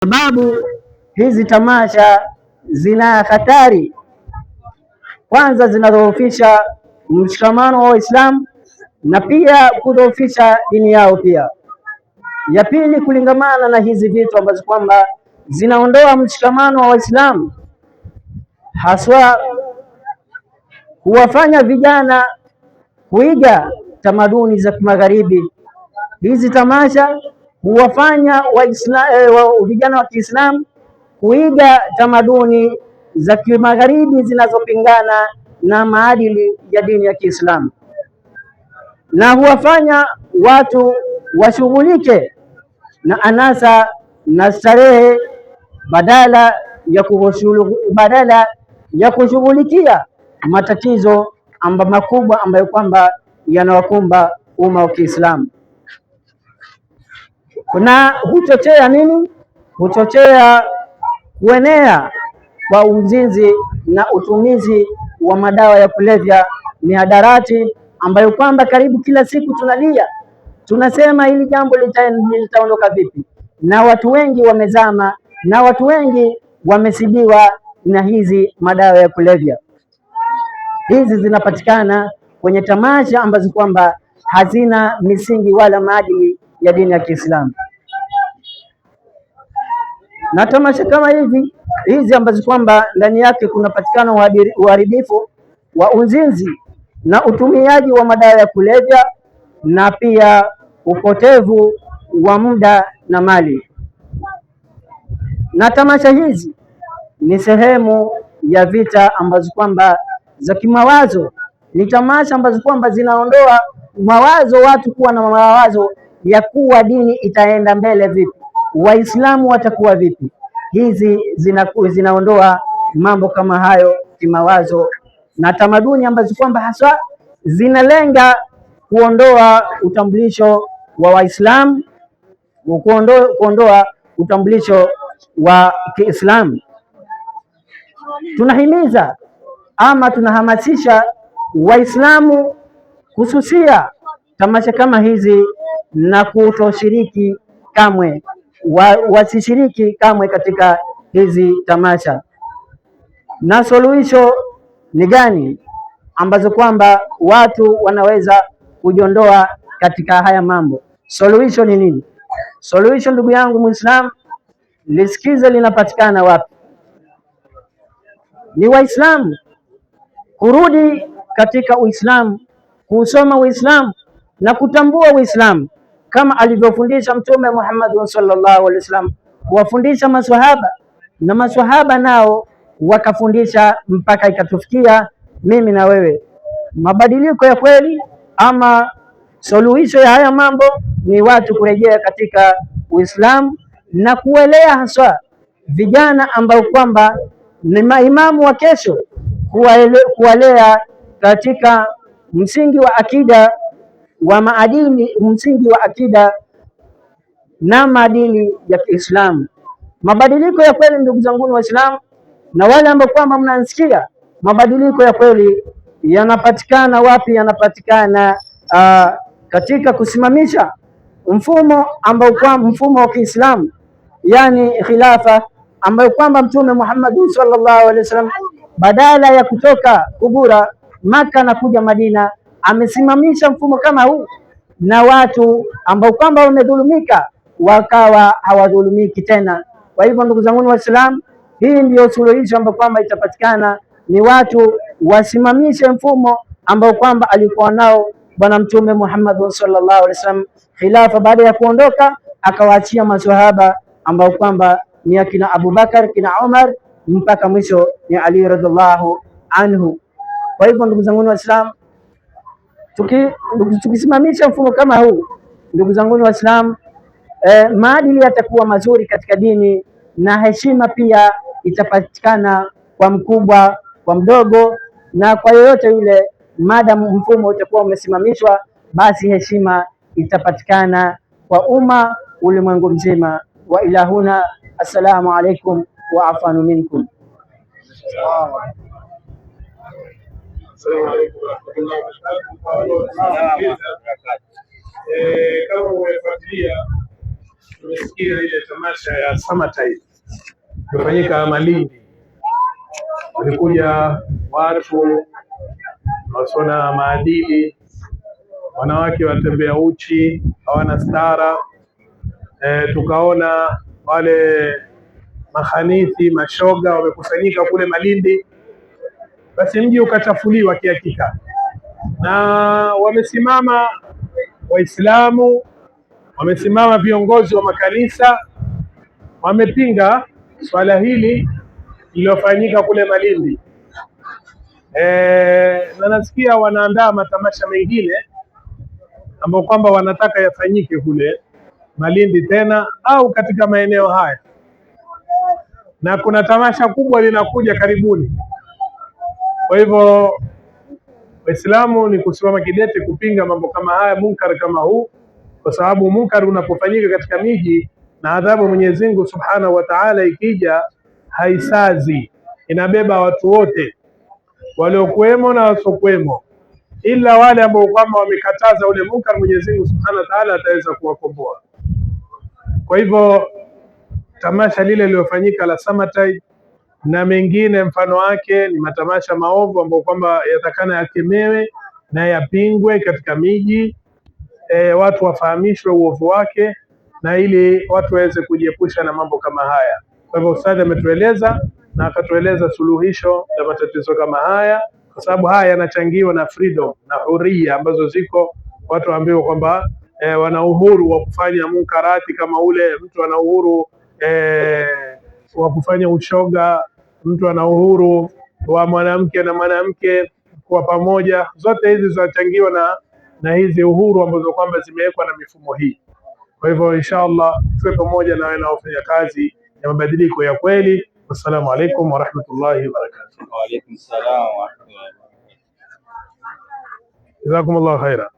Sababu hizi tamasha zina hatari. Kwanza, zinadhoofisha mshikamano wa Waislamu na pia kudhoofisha dini yao pia. Ya pili, kulingamana na hizi vitu ambazo kwamba zinaondoa mshikamano wa Waislamu, haswa huwafanya vijana kuiga tamaduni za kimagharibi. Hizi tamasha huwafanya vijana wa Kiislamu kuiga tamaduni za kimagharibi zinazopingana na maadili ya dini ya Kiislamu, na huwafanya watu washughulike na anasa na starehe badala ya kushughulikia matatizo amba makubwa ambayo kwamba yanawakumba umma wa Kiislamu. Na huchochea nini? Huchochea kuenea kwa uzinzi na utumizi wa madawa ya kulevya, mihadarati, ambayo kwamba karibu kila siku tunalia, tunasema hili jambo litaondoka vipi? Na watu wengi wamezama, na watu wengi wamesibiwa na hizi madawa ya kulevya. Hizi zinapatikana kwenye tamasha ambazo kwamba hazina misingi wala maadili ya dini ya Kiislamu. Na tamasha kama hivi hizi ambazo kwamba ndani yake kunapatikana uharibifu wa uzinzi na utumiaji wa madawa ya kulevya na pia upotevu wa muda na mali. Na tamasha hizi ni sehemu ya vita ambazo kwamba za kimawazo, ni tamasha ambazo kwamba zinaondoa mawazo, watu kuwa na mawazo ya kuwa dini itaenda mbele vipi, Waislamu watakuwa vipi. Hizi zinaondoa mambo kama hayo kimawazo na tamaduni ambazo kwamba haswa zinalenga kuondoa utambulisho wa Waislamu, kuondoa utambulisho wa Kiislamu. Tunahimiza ama tunahamasisha Waislamu kususia tamasha kama hizi na kutoshiriki kamwe, wasishiriki kamwe katika hizi tamasha. Na suluhisho ni gani ambazo kwamba watu wanaweza kujiondoa katika haya mambo? Suluhisho ni nini? Suluhisho, ndugu yangu Muislamu, lisikize, linapatikana wapi? Ni Waislamu kurudi katika Uislamu, kuusoma Uislamu na kutambua Uislamu kama alivyofundisha Mtume Muhammad sallallahu alaihi wasallam, kuwafundisha maswahaba na maswahaba nao wakafundisha mpaka ikatufikia mimi na wewe. Mabadiliko ya kweli ama suluhisho ya haya mambo ni watu kurejea katika Uislamu na kuelea haswa vijana ambao kwamba ni maimamu wa kesho, kuwalea katika msingi wa akida wa maadili, msingi wa akida na maadili ya Kiislamu. Mabadiliko ya kweli, ndugu zangu Waislamu na wale ambao kwamba mnanisikia, mabadiliko ya kweli yanapatikana wapi? Yanapatikana katika kusimamisha mfumo ambao kwa mfumo wa Kiislamu, yani khilafa ambayo kwamba Mtume Muhammad sallallahu alaihi wasallam badala ya kutoka kubura Maka na kuja Madina amesimamisha mfumo kama huu, na watu ambao kwamba wamedhulumika wakawa hawadhulumiki tena. Kwa hivyo ndugu zangu Waislamu, hii ndiyo suluhisho ambayo kwamba itapatikana, ni watu wasimamishe mfumo ambao kwamba alikuwa nao Bwana Mtume Muhammad sallallahu alaihi wasallam khilafa. Baada ya kuondoka akawaachia maswahaba ambao kwamba ni akina Abubakar, kina Umar mpaka mwisho ni Ali radhiallahu anhu. Kwa hivyo ndugu zangu Waislamu, tukisimamisha mfumo kama huu, ndugu zangu Waislamu, maadili yatakuwa mazuri katika dini na heshima pia itapatikana kwa mkubwa, kwa mdogo na kwa yoyote yule. Madamu mfumo utakuwa umesimamishwa, basi heshima itapatikana kwa umma ulimwengu mzima. Wa ilahuna, assalamu alaikum wa afanu minkum. Kama umefuatilia Tumesikia ile tamasha ya Summertime imefanyika Malindi, walikuja watu wasona maadili, wanawake watembea uchi, hawana stara. Tukaona wale mahanithi mashoga wamekusanyika kule Malindi, basi mji ukachafuliwa kihakika, na wamesimama Waislamu, wamesimama viongozi wa makanisa, wamepinga swala hili lililofanyika kule Malindi. Na nasikia wanaandaa matamasha mengine ambayo kwamba wanataka yafanyike kule Malindi tena au katika maeneo haya, na kuna tamasha kubwa linakuja karibuni. Kwa hivyo Waislamu ni kusimama kidete kupinga mambo kama haya, munkar kama huu, kwa sababu munkar unapofanyika katika miji na adhabu Mwenyezi Mungu Subhanahu wa Ta'ala ikija haisazi, inabeba watu wote waliokuwemo na wasiokuwemo, ila wale ambao kwamba wamekataza ule munkar, Mwenyezi Mungu Subhanahu wa Ta'ala ataweza kuwakomboa. Kwa hivyo tamasha lile lililofanyika la Summertide na mengine mfano wake ni matamasha maovu ambayo kwamba yatakana yakemewe na yapingwe katika miji watu wafahamishwe uovu wake na ili watu waweze kujiepusha na mambo kama haya. Kwa hivyo ustadhi ametueleza na akatueleza suluhisho la matatizo kama haya, kwa sababu haya yanachangiwa na freedom na huria ambazo ziko, watu waambiwe kwamba wana uhuru wa kufanya munkarati kama ule, mtu ana uhuru wa kufanya ushoga, mtu ana uhuru wa mwanamke na mwanamke kuwa pamoja. Zote hizi zinachangiwa na hizi uhuru ambazo kwamba zimewekwa na mifumo hii. Kwa hivyo inshallah tuwe pamoja na wanaofanya kazi ya mabadiliko ya kweli. Wassalamu alaikum warahmatullahi wabarakatuh. Wa alaikum salam wa rahmatullahi. Jazakumullahu khaira.